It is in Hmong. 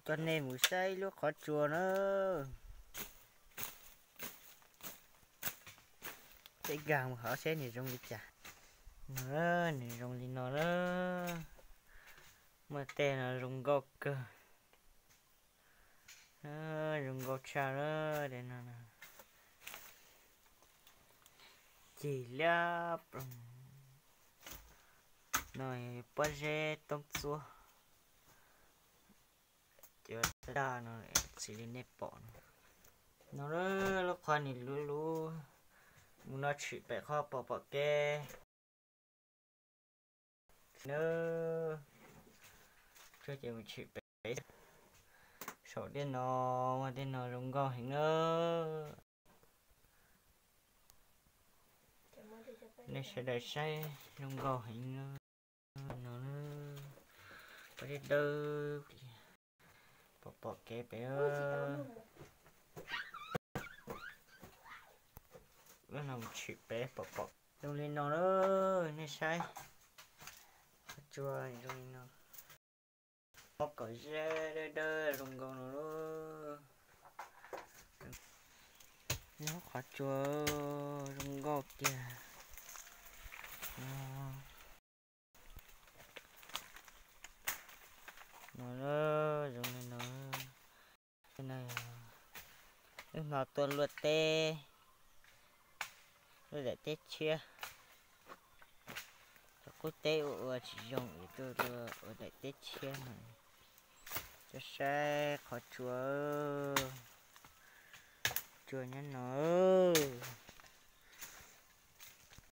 Coj nej mus saib lub qhov tsua na. Peb nkag mus hauv seb nws zoo li cas. No, nws zoo li no na. Muaj tej no zoo nkauj kawg. Zoo nkauj tshaj lawm no. Cig liab ploog. No pob zeb toob txuab. Cov daj no xws li nej pom no. No lub qhov nws luv luv, mus no tshwm pem qhov pom pom kev na. Tsuag ces mus tshwm pem saum tej no, tej no zoo nkauj heev na. Nej sawv daws saib zoo nkauj heev na. No, pob zeb dawb, pom pom kev pem. Lub no mus tshwm pem pom pom zoo li no na. Nej saib, qhov tsua zoo li no. Pob kom zeb dawb dawb zoo nkauj no. Nyob qhov tsua zoo nkauj tiag. No, zoo li no. Wb hnov tuaj luaj teb, luaj daim teb tshiab. Cov qub teb ua ua tsis zoo es tuaj luaj ua daim teb tshiab no. Cov saib qhov tsua, tsua nyob no.